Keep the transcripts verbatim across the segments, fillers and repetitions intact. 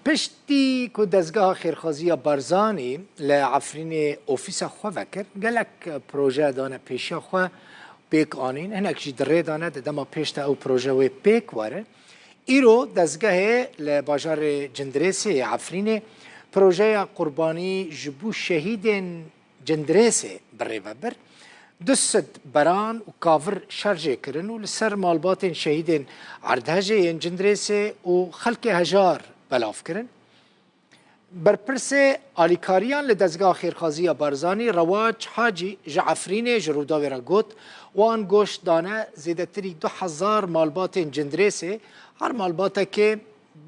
Piştî ku dezgeha xêrxwaziya Barzanî li Efrînê ofîsa xwe vekir, gelek proje dane pêşiya xwe pêk anîn, hinek jî di rê de ne, di dema pêş de ew proje wê pêk were. Îro dezgehê li bajarê Cindirêsê yê Efrînê projeya qurbanî ji bo şehîdên Cindirêsê bi rê ve bir. Du sed beran û kavir şerjê kirin û li ser malbatên şehîdên erdhejê yên Cindirêsê û xelkê hejar belav kirin. Berpirsê alîkariyan li dezgeha xêrxwaziya Barzanî Rewaç Hacî ji Efrînê ji Rûdawê re got, wan goşt dane zêdetirî du hezar malbatên Cindirêsê, her malbatekê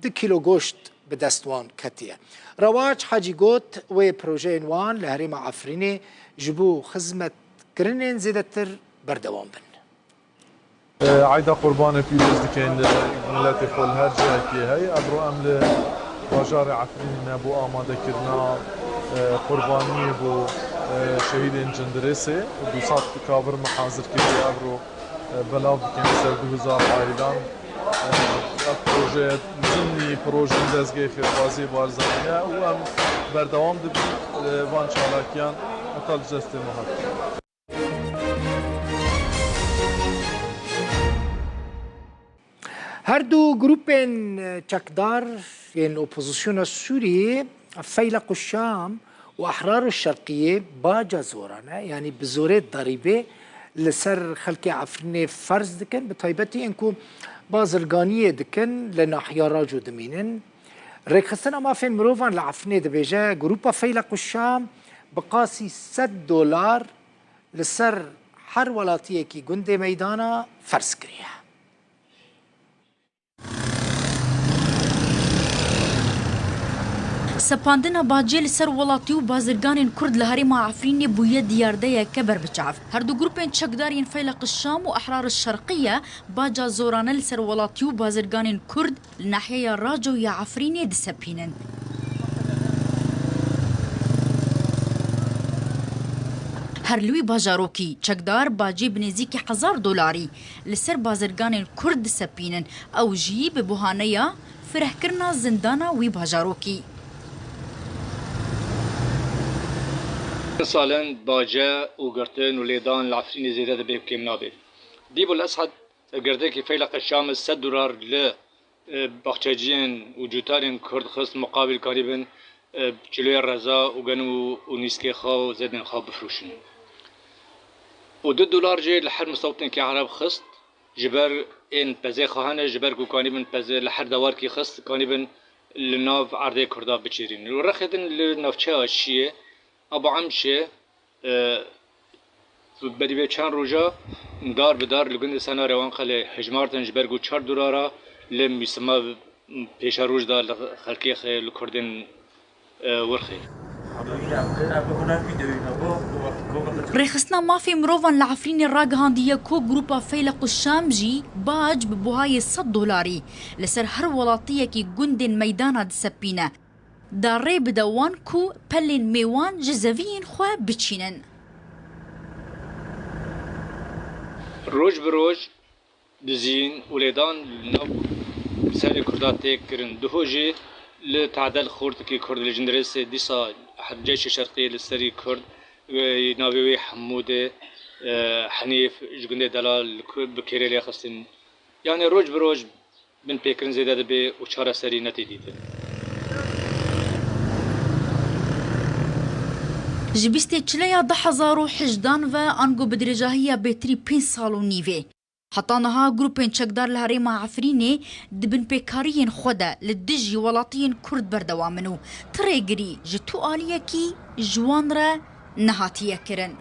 du kîlo goşt bi dest wan ketiye. Rewaç Hacî got, wê projeyên wan li herêma Efrînê ji bo xizmetkirinên zêdetir berdewam bin. Eyda Qurbanê pîroz dikin li miletê xwe li her cihekî heye. Evro em li bajarê Efrînê ne bo amadekirina, e, qurbaniyê bo, e, şehîdên Cindirêsê. Du sed kavir me hazir kiriye evro, e, belav dikin li ser du hezar ailan. E, ev proje zimnî projeyên dezgehê xêrxwaziyê Barzanî ye û em berdewam dibin, e, van çalakiyan heta li destê me hat. Her du grûpên çekdar yên opozisyona Sûriyê, Feyleq û Şam û Ehrar û Şerqiyê, baca zorane, yanî bi zorê derîbê li ser xelkê Efrînê ferz dikin, bi taybetî ên ku bazirganiyê dikin li nahiya Raco dimînin. Rêkxistina Mafên Mirovan li Efrînê dibêje, grûpa Feyleq û Şam bi qasî sed dolar li ser her welatiyekî gundê meydana ferz kiriye. Sepandina bacê li ser welatî û bazirganên Kurd li herêma Efrînê bûye diyardeyeke berbiçav. Her du grûpên çekdar yên Feyleq Şam û Ehrar Şerqiye baca zorane li ser welatî û bazirganên Kurd li nahiyeya Raco ya Efrînê disepînin. Her li wî bajarokî çekdar bacê bi nêzîkî hezar dolarî li ser bazirganên Kurd disepînin, ew jî bi buhaneya firehkirina zindana wî bajarokî. Salen bace û girtin û lêdan li Efrînê zêde dibe û kêm nabe. Dîbul Esad Girdekî Feyleq Şam sed dolar li, e, baxçeciyên û cutarên Kurd xist, muqabil karîbin, e, çiloyê reza û genim û, û nîskê xwe û zedên xwe bifroşin. Û du dolar jî li her mistewtnekî Ereb xist, ji ber ên pezê xwe hene, ji ber ku kanîbin pezê li her dewarkî xist, kanîbin li nav erdê Kurda biçêrînin. Û rexê din li navçeya Şiyê, Aba Emşê, E, berî vê çend roja dar bi dar li gundê Senarê Wanqelê hejmartin ji ber ku çar dolara li mîsima pêşeroj da li xelkê xwe, li Kurdên, e, wir xwe. Rêxistina Mafê Mirovan li Efrînê ragihandiye ku grûpa Feyleq û Şam jî bac bi buhayê sed dolarî li ser her welatiyekî gundên meydana disepîne. Da rê bide wan ku pelên mêwan ji zeviyên xwe biçînin. Roj bi roj dizîn û lêdan li nav serê Kurda tê kirin. Duho jî li Tadel Xortikî Kurd li Cindirêsê dîsa Ceyşê Şerqiyê li serî Kurd, e, navê wê Hemûdê, e, Henîf ji gundê Delal li ku-, bi kêrê lê xistin. Yanî roj bi roj binpêkirin zêde dibe û çareserî netê dîtin. Ji bîstê çileya du hezar û hejdan ve ango bi dirêjahiya bêtirî pênc sal û nîvê, heta niha grûpên çekdar li herêma Efrînê di binpêkariyên xwe de li dijî welatiyên Kurd berdewam in û ti rêgirî ji tu aliyekî ji wan re nehatiye kirin.